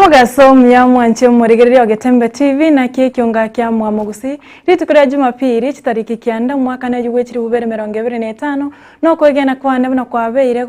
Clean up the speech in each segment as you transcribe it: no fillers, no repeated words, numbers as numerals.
Mogaso omuya mwanche omorigereria o Getembe TV naki ekionga kia Mwamogusi rituko ria Jumapili chitariki kianda omwaka ne bwe chilifu bibere emerongo ebere na etano nokwegena kwane buna kwabeire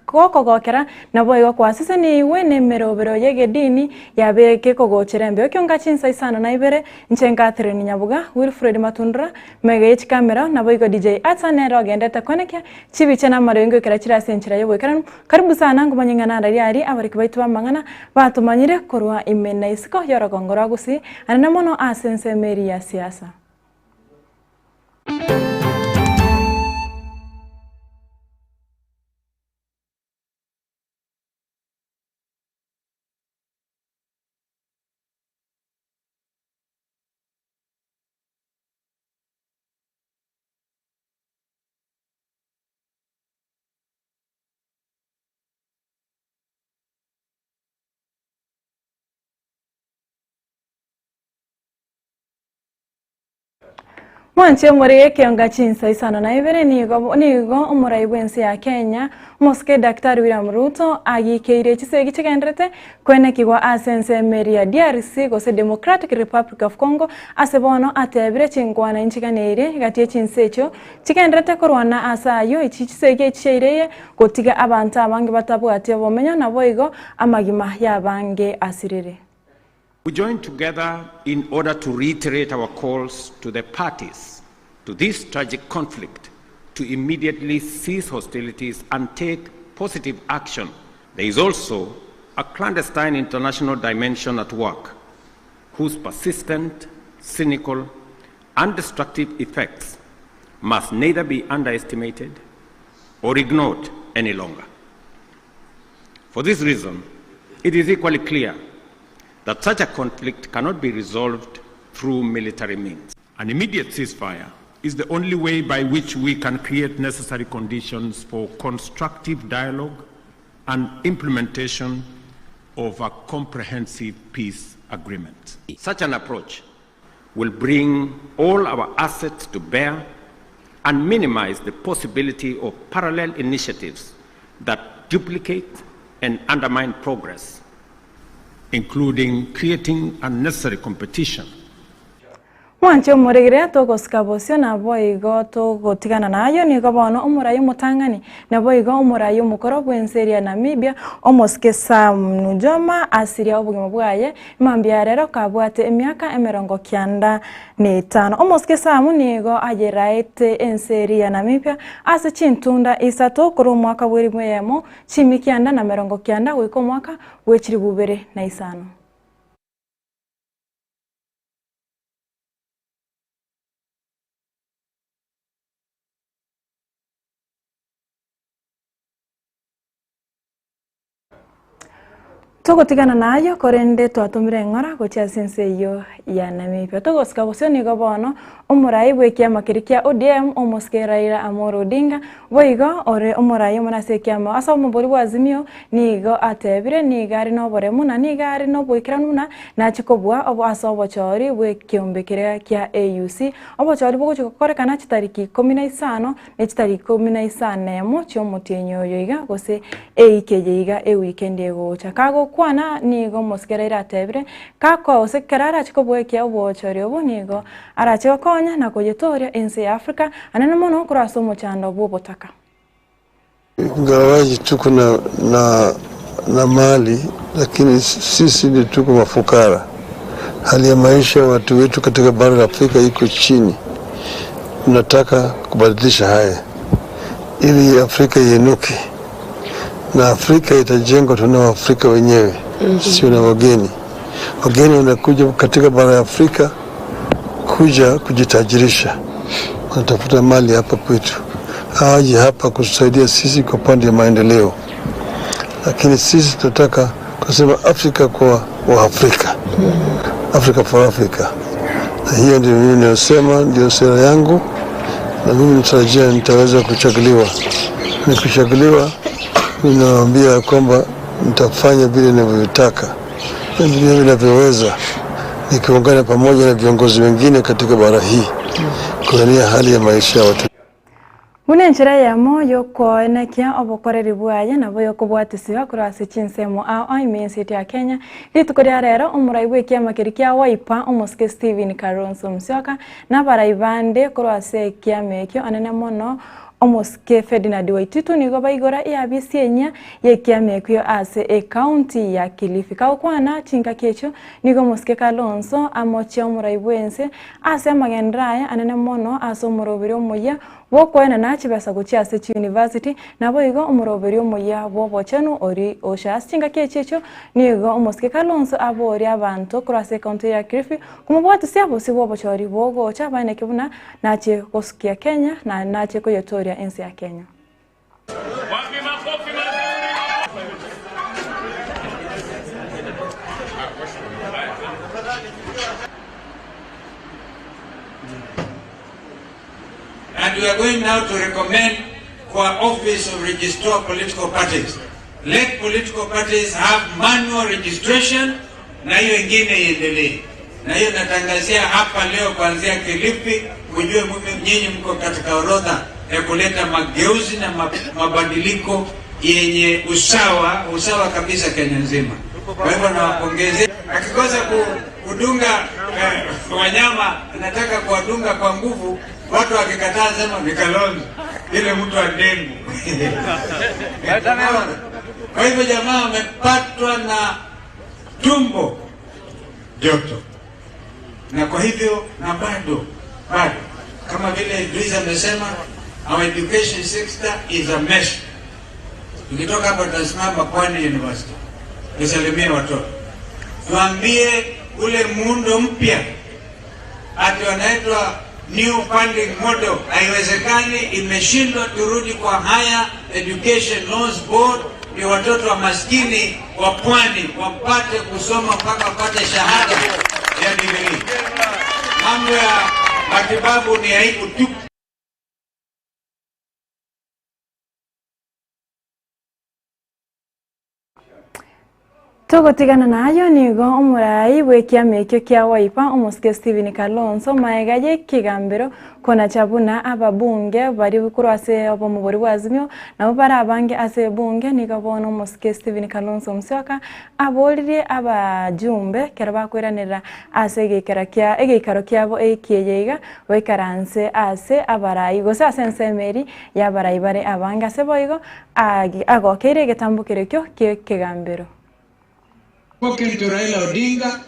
gokogokera naboigo kwaseseniigwe nemerobero yegedini yabeire kekogochera embeo ekionga chinsa isano na ibere inche Catherine Nyabuga Wilfred Matundura Magega ye chikamera, naboigo DJ Arthur nere ogendete koenekia chibicha na amariogi goikera chire ase enchera y'oboikeranu. Karibu sana ngomanye ng'a narari aria abariki baito b'amang'ana batomanyire korwa ime na isiko y'orogongo rwa Gusii, anene mono ase ensemo eria ya siasa. Mwanche more gekionga chinsa isano na ibere nigo nigo omorai bw'ense ya Kenya omosike Daktari William Ruto agikeire chisegi chigenderete Kwenekigwa ase ensemo eria DRC gose Democratic Republic of Congo ase bono atebire chinkwana inchiganeirie gati ye chinse echio chigenderete korwana ase ayio echi chisegi echi chiaireye gotiga abanto abange batabwati obomenyo naboigo amagima yabange asirire. We join together in order to reiterate our calls to the parties to this tragic conflict to immediately cease hostilities and take positive action There is also a clandestine international dimension at work whose persistent, cynical, and destructive effects must neither be underestimated or ignored any longer. For this reason, it is equally clear that such a conflict cannot be resolved through military means. An immediate ceasefire is the only way by which we can create necessary conditions for constructive dialogue and implementation of a comprehensive peace agreement. Such an approach will bring all our assets to bear and minimize the possibility of parallel initiatives that duplicate and undermine progress, including creating unnecessary competition. Mwanche omoregere togosika bosio naboigo togotigana nayio nigo bono omorai omotang'ani naboigo omorai omokoro bw'ense eria Namibia omosike Sam Nujoma asiria obogima bwaye mambia ya rero kabwate emiaka emerongo kianda na etano. Omosike Sam nigo ayeraete ense eria ya Namibia ase chintunda isato korwa omwaka bw'eribu eyemo chimi kianda na merongo kianda goika omwaka bw'echiribu ibere na isano. Togotigana nayio, korende twatomire eng'ora gochia ase ense eyio ya Namibia. Togosika bosio nigo bono omorai bw'ekiama keria kia ODM omosike Raila Amolo Odinga, boigo ore omorai omonene ase ekiama ase omobori bwa Azimio nigo atebire nigo are noboremu na nigo are noboikeranu buna nachie kobua obo ase obochori bw'ekeombe keria kia AUC. Obochori bogochia gokorekana chitariki ikomi na isano ne chitariki ikomi na isano na emo chi'omotienyi oyo iga gose eiki eye iga ewikendi egocha. Kagokwana nigo omosike Raila atebire, Gakoa gose ekero arache koboekia obochori obo nigo arache gokonya na koyetooria ense ya Africa anene mono korwa ase omochando bw'obotaka. Ingawaje tuko na, na, na mali lakini sisi ndio tuko mafukara. Hali ya maisha ya watu wetu katika bara la Afrika iko chini. Tunataka kubadilisha haya ili Afrika iinuke, na Afrika itajengwa tuna Waafrika wenyewe, sio na wageni. Wageni wanakuja katika bara ya Afrika kuja kujitajirisha, wanatafuta mali hapa kwetu, hawaji hapa kutusaidia sisi kwa upande ya maendeleo. Lakini sisi tunataka kusema Afrika kwa Waafrika, Africa for Africa. Na hiyo ndio mimi ninayosema, ndio sera yangu, na mimi natarajia nitaweza kuchaguliwa. Nikichaguliwa, mimi nawaambia kwamba nitafanya vile ninavyotaka na vile ninavyoweza, nikiungana pamoja na viongozi wengine katika bara hii kuania hali ya maisha ya watu. Buna enchera eyemo y'okoenekia obokoreri bwaye nabo y'okobwatisiwa korwa ase chinsemo ao ao ime y'ense yaito ya Kenya, rituko ria rero omorai bw'ekiama keria kia Wiper omosike Stephen Kalonzo Musyoka na abarai bande korwa ase ekiama ekio anene mono omosike Ferdinand Waititu nigo baigora eabisi enyia y'ekiama ekio ase ecounty ya Kilifi. Kagokwana chingaki echio nigo omosike Kalonzo amochia omorai bw'ense ase amagenderero aye anene mono ase omoroberi omoyia bw'okoenana chibesa gochia ase chiuniversity, naboigo omoroberi omoyia bw'obochenu oria ocha ase chingaki echi echio, nigo omosike Kalonzo aborie abanto korwa ase ecounty ya Kilifi komobwatisia bosio bw'obochori bogocha baeneke buna nachie gosukia Kenya na nachie koyetoria ense ya Kenya. And we are going now to recommend kwa Office of Registrar of Political Parties. Let political parties have manual registration na hiyo ingine iendelee. Na hiyo natangazia hapa leo kuanzia Kilifi, mjue nyinyi mko katika orodha ya kuleta mageuzi na mabadiliko yenye usawa, usawa kabisa Kenya nzima. Kwa hivyo nawapongezea. Akikosa kudunga wanyama, anataka kuwadunga kwa nguvu, watu wakikataa sema ni Kalonzo, ile mtu wa ndengu. Kwa hivyo jamaa amepatwa na tumbo joto, na kwa hivyo na bado bado kama vile Idris amesema, our education sector is a mess. Tukitoka hapa tutasimama Pwani University tusalimie watoto, tuambie ule muundo mpya ati wanaitwa new funding model haiwezekani, imeshindwa. Turudi kwa Higher Education Loans Board ndio watoto wa maskini wa pwani wapate kusoma mpaka wapate shahada ya degree. Mambo ya matibabu ni aibu tu. Togotigana nayio nigo omorai bw'ekiama ekio kia Wiper omosike Stephen Kalonzo magega y'ekegambero konacha buna ababunge baria korwa ase obomo boria bwa Azimio nabo bare abange ase ebunge nigo bono omosike Stephen Kalonzo Musyoka aboririe abajumbe ekero bakoiranerera ase egeikaro kia egeikaro kiabo ekiya iga baikaranse ase abarai gose ase ensemo eria y'abarai bare abange ase boigo agokeire egetambokero ekio ki'ekegambero. Spoken to Raila Odinga,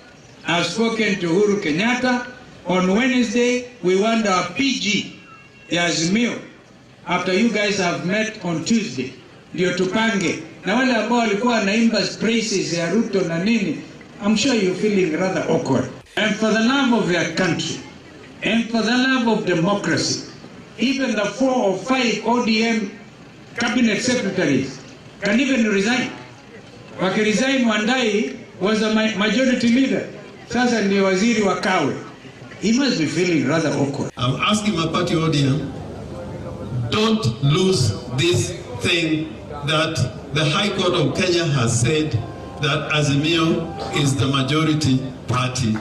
I've spoken to Uhuru Kenyatta. On Wednesday, we want our PG ya Azimio after you guys have met on Tuesday, ndio tupange na wale ambao walikuwa wanaimba praises ya Ruto na nini, I'm sure you're feeling rather awkward. And for the love of your country and for the love of democracy, even the 4 or 5 ODM cabinet secretaries can even resign. Wakiresign, Wandayi was a majority leader, sasa ni waziri wa Kawe. He must be feeling rather awkward. I'm asking my party ODM, don't lose this thing that the High Court of Kenya has said that Azimio is the majority party.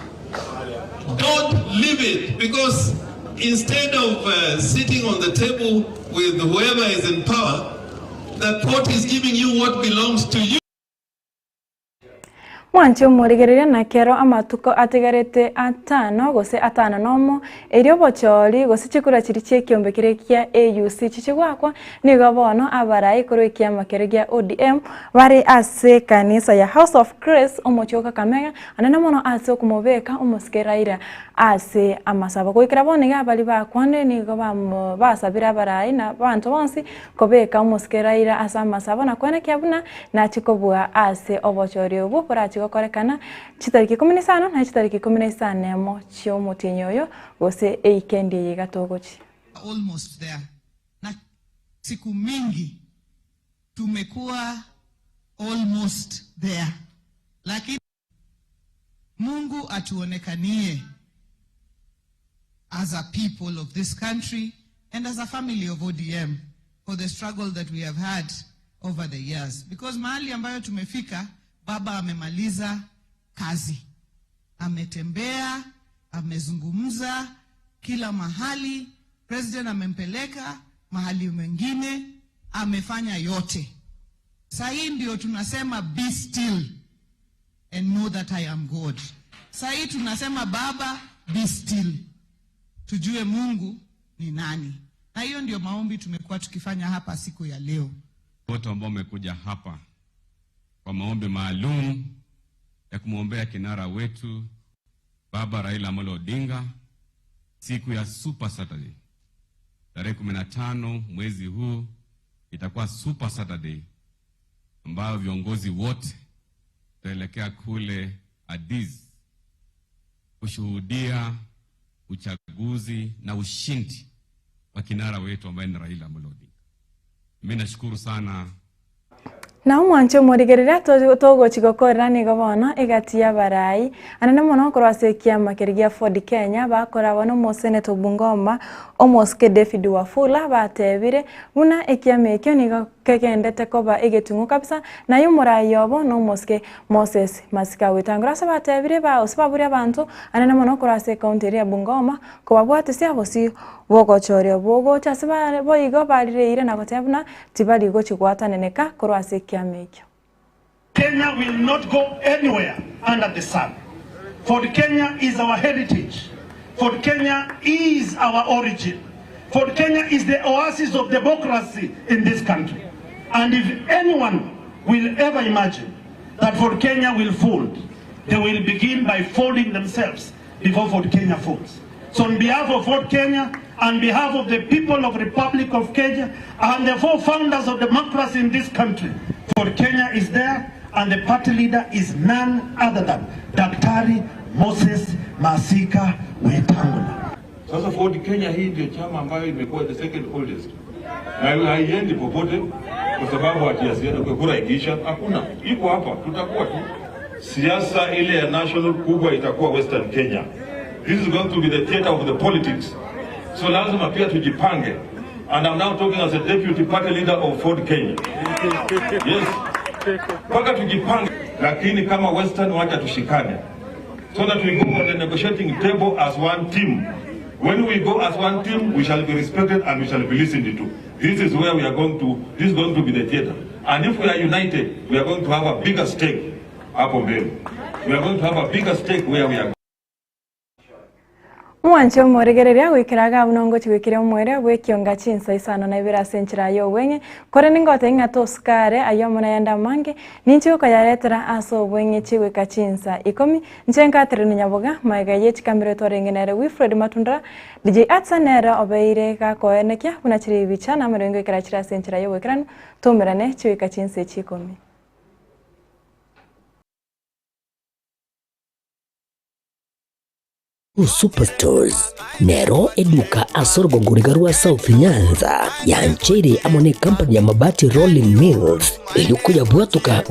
Don't leave it, because instead of sitting on the table with whoever is in power, the court is giving you what belongs to you. Mwanche omorigereria na kero amatuko atigarete atano gose atano nomo erio obochori gose chikura chiri chi'ekiombe keria kia AUC chichigwakwa nigo bono abarai korwa ekiama keria gia ODM bare ase ekanisa ya House of Grace omochie o Kakamega anene mono ase okomobeka omosike Raila ase amasabo. Goikera bono iga abaria bakwanire nigo basabire abarai na abanto bonsi kobeka omosike Raila ase amasabo na koenekia buna nachie kobua ase obochori obwo borachie gokorekana chitariki ikomi na isano na chitariki ikomi na isano emo chi'omotienyi oyo gose eikendi eye iga togochia. Almost there. Na siku mingi tumekuwa almost there, lakini Mungu atuonekanie as a people of this country and as a family of ODM for the struggle that we have had over the years, because mahali ambayo tumefika, baba amemaliza kazi, ametembea, amezungumza kila mahali, president amempeleka. mahali mengine, amefanya yote. Saa hii ndio tunasema be still and know that I am God. Saa hii tunasema Baba, be still, tujue Mungu ni nani, na hiyo ndio maombi tumekuwa tukifanya hapa siku ya leo. Wote ambao wamekuja hapa kwa maombi maalum ya kumwombea kinara wetu Baba Raila Amolo Odinga siku ya Super Saturday tarehe 15 mwezi huu itakuwa Super Saturday ambayo viongozi wote tutaelekea kule Addis kushuhudia uchaguzi na ushindi wa kinara wetu ambaye ni Raila Amolo Odinga. Mimi nashukuru sana. Na omwanche omorigereria togochi gokorera nigo bono egati y'abarai anene mono korwa ase ekiama keria gia Ford Kenya bakora bono omoseneto Bungoma omosike David Wafula batebire buna ekiama ekio nigo kegendete koba egetung'u kabisa naye omorai obo na omosike Moses Masika Wetangula ase batebire ase baburia abanto anene mono korwa ase ekaunti eria ya Bungoma kobabwatisia bosio bogochoria bogocha ase boigo barireire na goteba buna tibari gochi gwataneneka korwa ase ekiama ekio. Kenya will not go anywhere under the sun. Ford Kenya is our heritage. Ford Kenya is our origin. Ford Kenya is the oasis of democracy in this country. And if anyone will ever imagine that Ford Kenya will fold, they will begin by folding themselves before Ford Kenya folds. So on behalf of Ford Kenya, on behalf of the people of Republic of Kenya, and the four founders of democracy in this country, Ford Kenya is there, and the party leader is none other than Daktari Moses Masika Wetangula. Sasa Ford Kenya hii ndio chama ambayo imekuwa the second oldest na haiendi popote kwa sababu ati kura ikiisha, hakuna, iko hapa, tutakuwa tu. Siasa ile ya national kubwa itakuwa Western Kenya. This is going to be the theater of the politics. So lazima pia tujipange. And I'm now talking as a deputy party leader of Ford Kenya. Yes. Mpaka tujipange, lakini kama Western wacha tushikane. So that we go on the negotiating table as one team. When we go as one team, we shall be respected and we shall be listened to. This is where we are going to, this is going to be the theater. And if we are united, we are going to have a bigger stake hapo mbele. We are going to have a bigger stake where we are. Mwanche omorigereria goikera iga buna ongochi goikera omwere bw'ekionga chinsa isano na ibere ase enchera y'obweng'e, korende ngotebi ng'a tosukare ayio amo nayande amange, ninche gokoyaretera ase obweng'e chigoika chinsa ikomi, inche Catherine Nyaboga, magega ye chikamera twarenge nere Wilfred Matundura, DJ Atsa nere obeire gakoenekia buna chire ebicha na amarongo ekero chire ase enchera y'oboikeranu, toumerane chigoika chinsa echi ikomi. Superstores nero eduka ase orogongo riga rwa South Nyanza yancheire amo ne company ya Mabati Rolling Mills erio koyabwatoka.